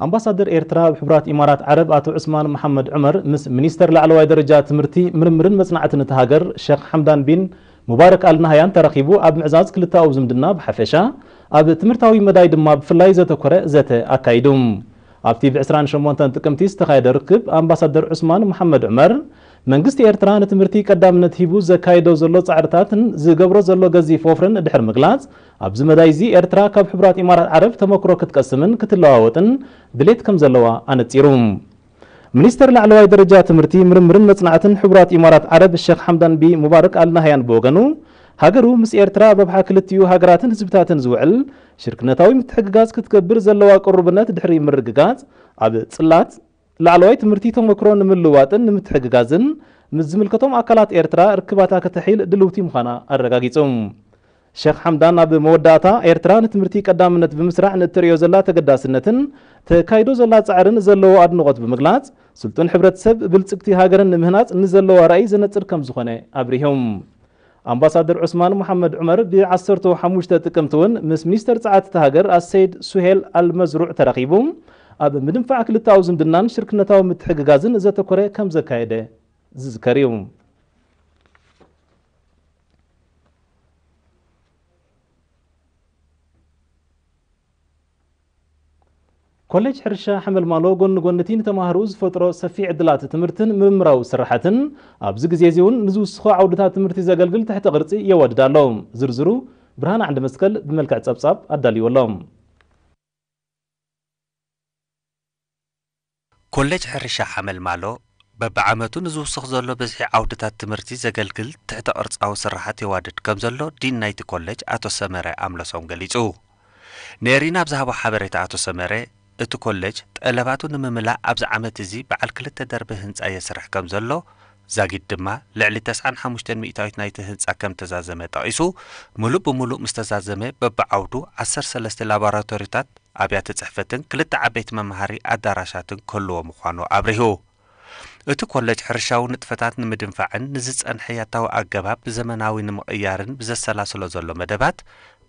ኣምባሳደር ኤርትራ ኣብ ሕቡራት ኢማራት ዓረብ ኣቶ ዑስማን መሓመድ ዑመር ምስ ሚኒስተር ላዕለዋይ ደረጃ ትምህርቲ፣ ምርምርን መጽናዕትን እታ ሃገር ሸኽ ሓምዳን ቢን ሙባረክ ኣል ናህያን ተራኺቡ ኣብ ምዕዛዝ ክልተኣዊ ዝምድና ብሓፈሻ፣ ኣብ ትምህርታዊ መዳይ ድማ ብፍላይ ዘተኮረ ዘተ ኣካይዱ። ኣብቲ ብ ዕስራን ሸሞንተን ጥቅምቲ ዝተኻየደ ርክብ ኣምባሳደር ዑስማን መሓመድ ዑመር፣ መንግስቲ ኤርትራ ንትምህርቲ ቀዳምነት ሂቡ ዘካይዶ ዘሎ ጻዕርታትን ዝገብሮ ዘሎ ገዚፍ ወፍርን ድሕሪ ምግላጽ፣ ኣብዚ መዳይ እዚ ኤርትራ ካብ ሕቡራት ኢማራት ዓረብ ተመክሮ ክትቀስምን ክትለዋወጥን ድሌት ከም ዘለዋ ኣነጺሩ። ሚኒስተር ላዕለዋይ ደረጃ ትምህርቲ፣ ምርምርን መጽናዕትን ሕቡራት ኢማራት ዓረብ ሸኽ ሓምዳን ቢ ሙባረክ ኣል ናህያን ብወገኑ፣ ሃገሩ ምስ ኤርትራ ኣብ ረብሓ ክልቲኡ ሃገራትን ህዝብታትን ዝውዕል ሽርክነታዊ ምትሕግጋዝ ክትገብር ዘለዋ ቅሩብነት ድሕሪ ምርግጋጽ፣ ኣብ ጽላት ላዕለዋይ ትምህርቲ ተመክሮ ንምልዋጥን ንምትሕግጋዝን ምስ ዝምልከቶም ኣካላት ኤርትራ ርክባታ ከተሒል ድልውቲ ምዃና ኣረጋጊጹ። ሸኽ ሓምዳን ኣብ መወዳእታ፣ ኤርትራ ንትምህርቲ ቀዳምነት ብምስራዕ ንእትርእዮ ዘላ ተገዳስነትን ተካይዶ ዘላ ጻዕርን ዘለዎ ኣድንቖት ብምግላጽ፣ ስልጡን ሕብረተሰብ ብልጽግቲ ሃገርን ንምህናጽ ንዘለዋ ራእይ ዘነጽር ከም ዝኾነ ኣብሪሆም። ኣምባሳደር ዑስማን መሓመድ ዑመር ብ15 ጥቅምቲ እውን ምስ ሚኒስተር ጸዓት እታ ሃገር ኣሰይድ ሱሄል ኣልመዝሩዕ ተራኺቡ ኣብ ምድንፋዕ ክልተኣዊ ዝምድናን ሽርክነታዊ ምትሕግጋዝን ዘተኮረ ከም ዘካየደ ዝዝከር እዩ። ኮሌጅ ሕርሻ ሓመልማሎ ጎኒ ጎኒ እቲ ንተማሃሮኡ ዝፈጥሮ ሰፊሕ ዕድላት ትምህርትን ምርምራዊ ስራሓትን፣ ኣብዚ ግዜ እዚ እውን ንዝውስኹ ዓውድታት ትምህርቲ ዘገልግል ትሕተ ቅርጺ የዋድድ ኣሎ። ዝርዝሩ ብርሃን ዓንደ መስቀል ብመልክዕ ጸብጻብ ኣዳልይዎ ኣሎ። ኮሌጅ ሕርሻ ሓመልማሎ በብዓመቱ ንዝውስኽ ዘሎ ብዝሒ ዓውድታት ትምህርቲ ዘገልግል ትሕተ ቅርጻዊ ስራሓት የዋድድ ከም ዘሎ ዲን ናይቲ ኮሌጅ ኣቶ ሰመረ ኣምለሶም ገሊጹ። ነኤሪና ኣብ ዝሃቦ ሓበሬታ ኣቶ ሰመረ፣ እቲ ኮሌጅ ጠለባቱ ንምምላእ ኣብዚ ዓመት እዚ በዓል ክልተ ደርቢ ህንጻ የስርሕ ከም ዘሎ፣ ዛጊድ ድማ ልዕሊ ተስዓን ሓሙሽተን ሚእታዊት ናይቲ ህንጻ ከም ተዛዘመ ጠቒሱ፣ ምሉእ ብምሉእ ምስ ተዛዘመ በብዓውዱ ዓሰርተ ሰለስተ ላቦራቶሪታት፣ ኣብያተ ጽሕፈትን ክልተ ዓበይቲ መምሃሪ ኣዳራሻትን ክህልዎ ምዃኑ ኣብሪሁ። እቲ ኮሌጅ ሕርሻዊ ንጥፈታት ንምድንፋዕን ንዝጸንሐ ያታዊ ኣገባብ ብዘመናዊ ንምቕያርን ብዘሰላስሎ ዘሎ መደባት፣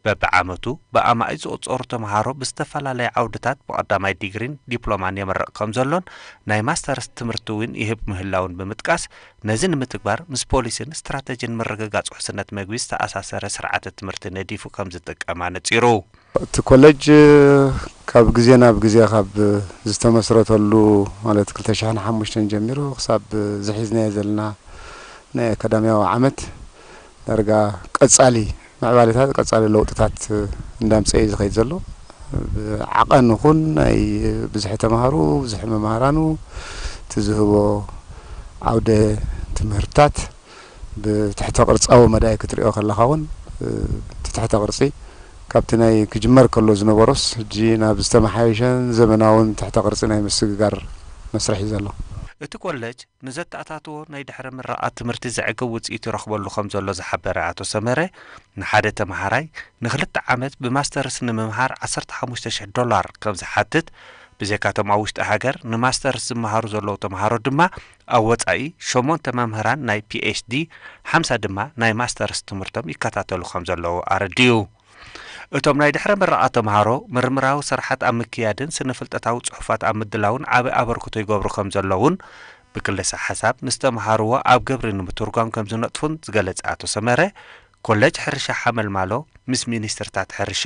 በብዓመቱ ብኣማኢት ዝቑጸሩ ተምሃሮ ብዝተፈላለየ ዓውድታት ብቐዳማይ ዲግሪን ዲፕሎማን የመርቕ ከም ዘሎን ናይ ማስተርስ ትምህርቲ እውን ይህብ ምህላውን ብምጥቃስ፣ ነዚ ንምትግባር ምስ ፖሊሲን ስትራተጂን ምርግጋጽ ውሕስነት መግቢ ዝተኣሳሰረ ስርዓተ ትምህርቲ ነዲፉ ከም ዝጥቀም ኣነጺሩ። እቲ ኮሌጅ ካብ ግዜ ናብ ግዜ ካብ ዝተመስረተሉ፣ ማለት ክልተ ሽሕን ሓሙሽተን ጀሚሩ ክሳብ ዝሒዝናዮ ዘለና ናይ ኣካዳሚያዊ ዓመት ዳርጋ ቀጻሊ ምዕባሌታት፣ ቀጻሊ ለውጥታት እንዳምጽአ እዩ ዝኸይድ ዘሎ። ብዓቐን ይኹን ናይ ብዝሒ ተምሃሩ፣ ብዝሒ መምሃራኑ፣ እቲ ዝህቦ ዓውደ ትምህርትታት ብትሕተ ቅርጻዊ መዳይ ክትሪኦ ከለኻ እውን፣ እቲ ትሕተ ቅርጺ ካብቲ ናይ ክጅመር ከሎ ዝነበሮስ፣ ሕጂ ናብ ዝተመሓየሸን ዘመናውን ትሕተ ቅርጺ ናይ ምስግጋር መስርሕ እዩ ዘሎ። እቲ ኮሌጅ ንዘተኣታትዎ ናይ ድሕረ ምረቓ ትምህርቲ ዘዕግብ ውጽኢት ይረኽበሉ ከም ዘሎ ዝሓበረ ኣቶ ሰመረ፣ ንሓደ ተመሃራይ ንኽልተ ዓመት ብማስተርስ ንምምሃር ዓሰርተ ሓሙሽተ ሽሕ ዶላር ከም ዝሓትት፣ ብዘይካቶም ኣብ ውሽጢ ሃገር ንማስተርስ ዝመሃሩ ዘለዉ ተምሃሮ ድማ፣ ኣብ ወጻኢ ሸሞንተ መምህራን ናይ ፒ ኤች ዲ፣ ሓምሳ ድማ ናይ ማስተርስ ትምህርቶም ይከታተሉ ከም ዘለዉ ኣረድኡ። እቶም ናይ ድሕረ ምረቓ ተምሃሮ፣ ምርምራዊ ስራሓት ኣብ ምክያድን ስነ-ፍልጠታዊ ጽሑፋት ኣብ ምድላውን ዓቢ ኣበርክቶ ይገብሩ ከም ዘለዉን፣ ብክልሰ ሓሳብ ንዝተምሃርዎ ኣብ ግብሪ ንምትርጓም ከም ዝነጥፉን ዝገለጸ ኣቶ ሰመረ፣ ኮሌጅ ሕርሻ ሓመልማሎ ምስ ሚኒስትርታት ሕርሻ፣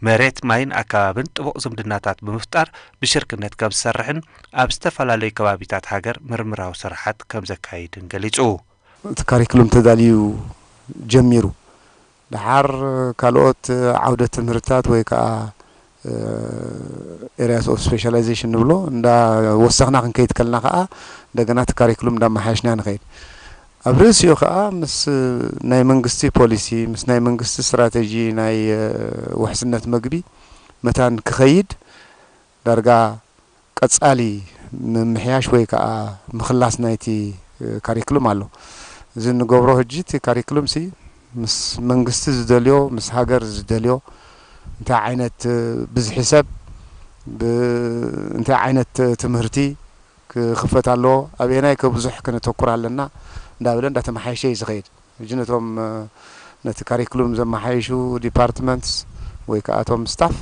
መሬት፣ ማይን ኣከባብን ጥቡቕ ዝምድናታት ብምፍጣር፣ ብሽርክነት ከም ዝሰርሕን ኣብ ዝተፈላለዩ ከባቢታት ሃገር ምርምራዊ ስራሓት ከም ዘካይድን ገሊጹ። እቲ ካሪክሉም ተዳልዩ ጀሚሩ። ደሓር ካልኦት ዓውደ ትምህርትታት ወይ ከዓ፣ እ፣ areas of specialization ንብሎ እንዳ ወሰኽና ክንከይድ ከለና ከዓ እንደገና እቲ ካሪክሉም እንዳመሓየሽና ንኸይድ። ኣብ ርእሲኡ ከዓ ምስ ናይ መንግስቲ ፖሊሲ፣ ምስ ናይ መንግስቲ ስትራተጂ ናይ፣ እ፣ ውሕስነት መግቢ መታን ክኸይድ ዳርጋ ቀጻሊ ምምሕያሽ ወይ ከዓ ምኽላስ ናይቲ፣ እ፣ ካሪክሉም ኣሎ። እዚ እንገብሮ ሕጂ እቲ ካሪክሉም ሲ ምስ መንግስቲ ዝደልዮ፣ ምስ ሃገር ዝደልዮ፣ እንታይ ዓይነት፣ እ፣ ብዝሒ ሰብ፣ ብ-፣ እንታይ ዓይነት ትምህርቲ ክኽፈት ኣለዎ፣ ኣበየናይ ከ ብዙሕ ከነተኩር ኣለና እንዳበለ እንዳተመሓየሸ እዩ ዝኸይድ። ሕጂ ነቶም፣ እ፣ ነቲ ካሪክሉም ዘመሓይሹ ዲፓርትመንትስ ወይ ከዓ እቶም ስታፍ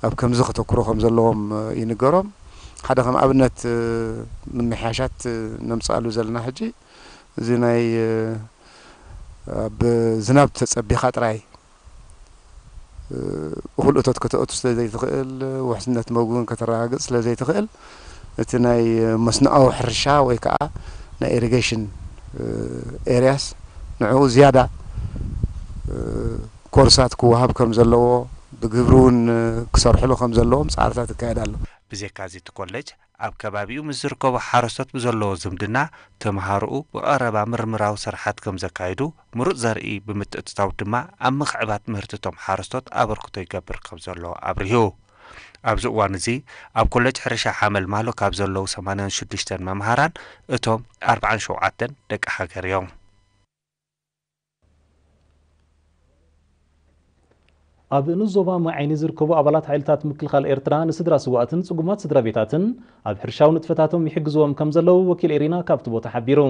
ኣብ ከምዚ ከተኩሩ ከም ዘለዎም ይንገሮም። ሓደ ከም ኣብነት ምምሕያሻት ነምፅኣሉ ዘለና ሕጂ እዚ ናይ ኣብ ዝናብ ተፀቢኻ ጥራይ እኹል እቶት ከተእቱ ስለ ዘይትኽእል፣ ውሕስነት መግቢ እውን ከተረጋግፅ ስለ ዘይትኽእል፣ እቲ ናይ መስኖኣዊ ሕርሻ ወይ ከዓ ናይ ኢሪጌሽን ኤሪያስ ንዕኡ ዝያዳ ኮርሳት ክወሃብ ከም ዘለዎ፣ ብግብሪ እውን ክሰርሕሉ ከም ዘለዎም ፃዕርታት ይካየድ ኣሎ። ብዘይካ እዚ እቲ ኮሌጅ ኣብ ከባቢኡ ምስ ዝርከቡ ሓረስቶት ብዘለዎ ዝምድና፣ ተምሃሮኡ ብቐረባ ምርምራዊ ስራሓት ከም ዘካይዱ፣ ምሩፅ ዘርኢ ብምትእትታው ድማ ኣብ ምኽዕባት ምህርቲ እቶም ሓረስቶት ኣበርክቶ ይገብር ከም ዘሎ ኣብሪሁ። ኣብዚ እዋን እዚ ኣብ ኮሌጅ ሕርሻ ሓመልማሎ ካብ ዘለዉ ሰማንያን ሽዱሽተን መምሃራን እቶም ኣርብዓን ሸውዓተን ደቂ ሃገር እዮም። ኣብ ንኡስ ዞባ ማይ ዓይኒ ዝርከቡ ኣባላት ሓይልታት ምክልኻል ኤርትራ ንስድራ ስዋእትን ጽጉማት ስድራ ቤታትን ኣብ ሕርሻዊ ንጥፈታቶም ይሕግዝዎም ከም ዘለዉ ወኪል ኤሪና ካብቲ ቦታ ሓቢሩ።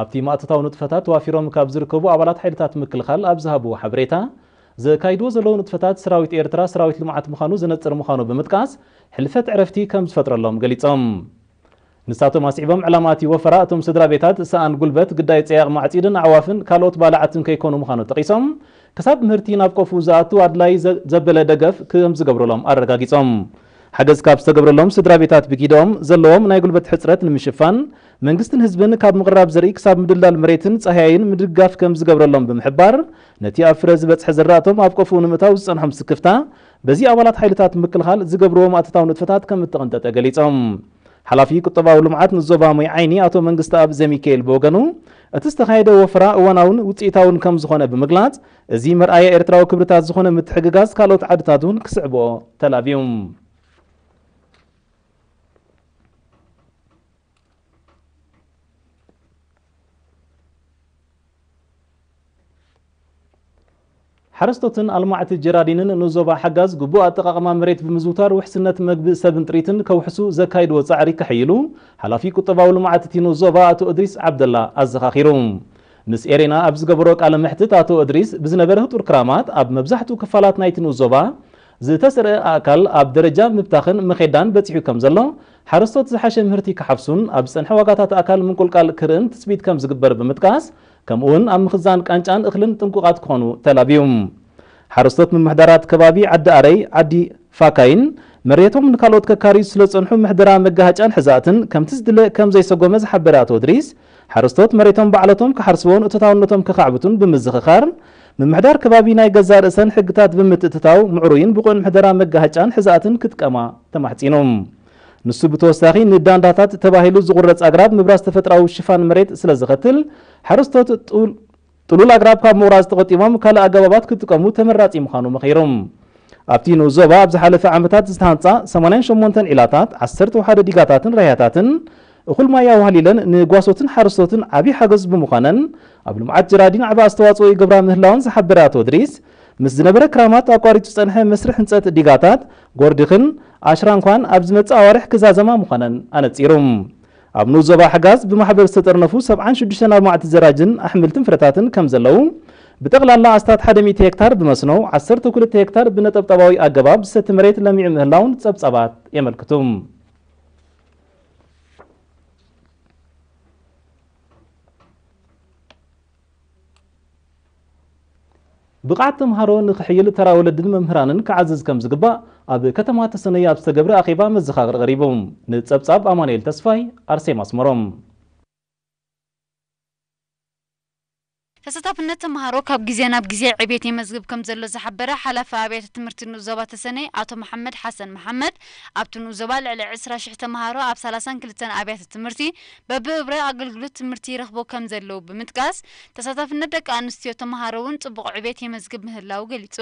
ኣብቲ ማእቶታዊ ንጥፈታት ተዋፊሮም ካብ ዝርከቡ ኣባላት ሓይልታት ምክልኻል ኣብ ዝሃብዎ ሓበሬታ፣ ዘካይድዎ ዘለዉ ንጥፈታት ሰራዊት ኤርትራ ሰራዊት ልምዓት ምዃኑ ዘነጽር ምዃኑ ብምጥቃስ፣ ሕልፈት ዕረፍቲ ከም ዝፈጥረሎም ገሊጾም። ንሳቶም ኣስዒቦም፣ ዕላማ እቲ ወፈራ እቶም ስድራ ቤታት ሰኣን ጉልበት፣ ግዳይ ጸያቕ ማዕጺድን ኣዕዋፍን ካልኦት ባልዓትን ከይኮኑ ምዃኑ ጠቒሶም፣ ክሳብ ምህርቲ ናብ ቆፉ ዝኣቱ ኣድላይ ዘ-፣ ዘበለ ደገፍ ከም ዝገብረሎም ኣረጋጊጾም። ሓገዝ ካብ ዝተገብረሎም ስድራ ቤታት ብጊደኦም ዘለዎም ናይ ጉልበት ሕጽረት ንምሽፋን፣ መንግስትን ህዝብን ካብ ምቕራብ ዘርኢ ክሳብ ምድላል መሬትን ጻህያይን ምድጋፍ ከም ዝገብረሎም ብምሕባር፣ ነቲ ኣብ ፍረ ዝበጽሐ ዝራእቶም ኣብ ቆፉ ንምእታው ዝጸንሖም ስክፍታ፣ በዚ ኣባላት ሓይልታት ምክልኻል ዝገብርዎ ማእቶታዊ ንጥፈታት ከም እተቐንጠጠ ገሊጾም። ሓላፊ ቁጠባዊ ልምዓት ንዞባ ማይ ዓይኒ ኣቶ መንግስተኣብ ዘሚካኤል ብወገኑ፣ እቲ ዝተኻየደ ወፈራ እዋናውን ውጽኢታውን ከም ዝኾነ ብምግላጽ፣ እዚ መርኣያ ኤርትራዊ ክብርታት ዝኾነ ምትሕግጋዝ ካልኦት ዓድታት እውን ክስዕብኦ ተላብዩ። ሓረስቶትን ኣልማዕቲ ጀራዲንን ንዞባ ሓጋዝ ግቡእ ኣጠቓቕማ መሬት ብምዝውታር ውሕስነት መግቢ ሰብን ጥሪትን ከውሕሱ ዘካይድዎ ጻዕሪ ከሐይሉ ሓላፊ ቁጠባዊ ልምዓት እቲ ንኡስ ዞባ ኣቶ እድሪስ ዓብደላ ኣዘኻኺሩ። ምስ ኤሬና ኣብ ዝገበሮ ቃለ መሕትት ኣቶ እድሪስ ብዝነበረ ህጡር ክራማት ኣብ መብዛሕትኡ ክፋላት ናይቲ ንኡስ ዞባ ዝተሰርአ ኣእካል ኣብ ደረጃ ምብታኽን መኼዳን በጺሑ ከም ዘሎ፣ ሓረስቶት ዝሓሸ ምህርቲ ክሓፍሱን ኣብ ዝጸንሐ ዋጋታት ኣእካል ምንቁልቃል ክርእን ትጽቢት ከም ዝግበር ብምጥቃስ፣ ከምኡውን ኣብ ምኽዛን ቃንጫን እኽልን ጥንቁቓት ክኾኑ ተላብዩ። ሓረስቶት ምምሕዳራት ከባቢ ዓዲ ኣረይ፣ ዓዲ ፋካይን መሬቶም ንካልኦት ከካርዩ ስለ ዝጸንሑ ምሕደራ መጋሃጫን ሕዛእትን ከምቲ ዝድለ ከም ዘይሰጎመ ዝሓበረ ኣቶ እድሪስ፣ ሓረስቶት መሬቶም ባዕለቶም ክሓርስዎን እቶታውነቶም ከኻዕብቱን ብምዝኽኻር፣ ምምሕዳር ከባቢ ናይ ገዛእ ርእሰን ሕግታት ብምትእትታው ምዕሩይን ብቑዕን ምሕደራ መጋሃጫን ሕዛእትን ክጥቀማ ተማሕጺኑ። ንሱ ብተወሳኺ ንዳንዳታት ተባሂሉ ዝቑረጽ ኣግራብ ምብራስ ተፈጥራዊ ሽፋን መሬት ስለ ዘኸትል፣ ሓረስቶት ጥል-፣ ጥሉል ኣግራብ ካብ ምቑራጽ ተቖጢቦም ካልእ ኣገባባት ክጥቀሙ ተመራጺ ምዃኑ መኺሩ። ኣብቲ ንኡስ ዞባ ኣብ ዝሓለፈ ዓመታት ዝተሃንጻ ሰማንያን ሸሞንተን ዒላታት፣ ዓሰርተ ሓደ ዲጋታትን ራህያታትን እኹል ማይ ኣዋህሊለን ንጓሶትን ሓረስቶትን ዓቢ ሓገዝ ብምዃነን፣ ኣብ ልምዓት ጀራዲን ዓቢ ኣስተዋጽኦ ይገብራ ምህላወን ዝሓበረ ኣቶ እድሪስ፣ ምስ ዝነበረ ክራማት ኣቋሪጹ ዝጸንሐ መስርሕ ህንጸት ዲጋታት፣ ጎርዲኽን ኣሽራንኳን ኣብ ዝመጽእ ኣዋርሕ ክዛዘማ ምዃነን ኣነጺሩ። ኣብ ንኡስ ዞባ ሓጋዝ ብማሕበር ዝተጠርነፉ ሰብዓን ሽዱሽተን ኣልማዕቲ ዘራጅን ኣሕምልትን ፍረታትን ከም ዘለዉ፣ ብጠቕላላ ኣስታት ሓደ ሚእቲ ሄክታር ብመስኖ፣ ዓሰርተ ክልተ ሄክታር ብነጠብጣባዊ ኣገባብ ዝሰቲ መሬት ለሚዑ ምህላውን ጸብጻባት የመልክቱ። ብቕዓት ተምሃሮ ንኽሕይል ተራ ወለድን መምህራንን ክዓዝዝ ከም ዝግባእ ኣብ ከተማ ተሰነይ ኣብ ዝተገብረ ኣኼባ መዘኻኽር ቀሪቡ። ንጸብጻብ ኣማኑኤል ተስፋይ፣ ኣርሴማ ኣስመሮም። ተሳታፍነት ተምሃሮ ካብ ግዜ ናብ ግዜ ዕቤት የመዝግብ ከም ዘሎ ዝሓበረ ሓላፊ ኣብያተ ትምህርቲ ንኡስ ዞባ ተሰነይ ኣቶ መሓመድ ሓሰን መሓመድ፣ ኣብቲ ንኡስ ዞባ ልዕሊ ዕስራ ሽሕ ተምሃሮ ኣብ ሰላሳን ክልተን ኣብያተ ትምህርቲ በብእብረ ኣገልግሎት ትምህርቲ ይረኽቦ ከም ዘለዉ ብምጥቃስ፣ ተሳታፍነት ደቂ ኣንስትዮ ተምሃሮ እውን ጽቡቕ ዕቤት የመዝግብ ምህላዉ ገሊጹ።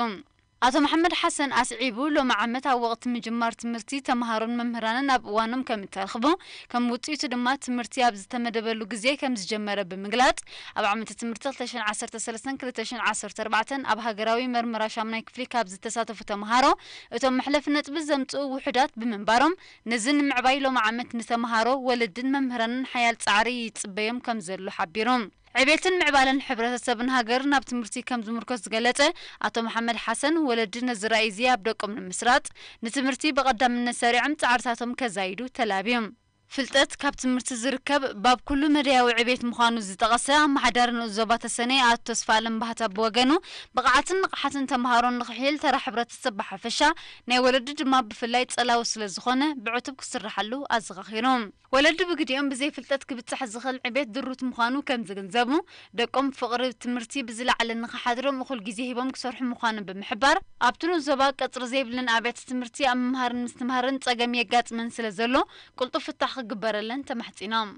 ኣቶ መሓመድ ሓሰን ኣስዒቡ፣ ሎሚ ዓመት ኣብ ወቕቲ ምጅማር ትምህርቲ ተምሃሮን መምህራንን ኣብ እዋኖም ከም እተረኽቡ፣ ከም ውጽኢቱ ድማ ትምህርቲ ኣብ ዝተመደበሉ ግዜ ከም ዝጀመረ ብምግላጽ፣ ኣብ ዓመተ ትምህርቲ ክልተ ሽሕን ዓሰርተ ሰለስተን ክልተ ሽሕን ዓሰርተ ኣርባዕተን ኣብ ሃገራዊ መርመራ ሻምናይ ክፍሊ ካብ ዝተሳተፉ ተምሃሮ፣ እቶም መሕለፊ ነጥቢ ዘምጽኡ ውሑዳት ብምንባሮም፣ ነዚ ንምዕባይ ሎሚ ዓመት ንተምሃሮ፣ ወለድን መምህራንን ሓያል ጻዕሪ ይጽበዮም ከም ዘሎ ሓቢሩ። ዕቤትን ምዕባለን ሕብረተሰብን ሃገርን ኣብ ትምህርቲ ከም ዝምርኮስ ዝገለጸ ኣቶ መሓመድ ሓሰን፣ ወለዲ ነዚ ራእይ እዚ ኣብ ደቆም ንምስራጽ ንትምህርቲ ብቐዳምነት ሰሪዖም ጻዕርታቶም ከዛይዱ ተላብዮም። ፍልጠት ካብ ትምህርቲ ዝርከብ ባብ ኩሉ መዳያዊ ዕቤት ምዃኑ ዝጠቐሰ ኣመሓዳሪ ንኡስ ዞባ ተሰነይ ኣቶ ተስፋኣለም ባህታ ብወገኑ፣ ብቕዓትን ንቕሓትን ተምሃሮ ንኽሕይል ተራ ሕብረተሰብ ብሓፈሻ ናይ ወለዲ ድማ ብፍላይ ጸላዊ ስለ ዝኾነ ብዕቱብ ክስርሓሉ ኣዘኻኺሩ። ወለዲ ብግዲኦም ብዘይ ፍልጠት ክብጻሕ ዝኽእል ዕቤት ድሩት ምዃኑ ከም ዝግንዘቡ፣ ደቆም ፍቕሪ ትምህርቲ ብዝለዓለ ንኽሓድሮም እኹል ግዜ ሂቦም ክሰርሑ ምዃኖም ብምሕባር፣ ኣብቲ ንኡስ ዞባ ቀጽሪ ዘይብለን ኣብያተ ትምህርቲ ኣብ ምምሃርን ምስትምሃርን ጸገም የጋጥመን ስለ ዘሎ ቅልጡፍ ፍታሕ ክግበረለን ተማሕጺኖም።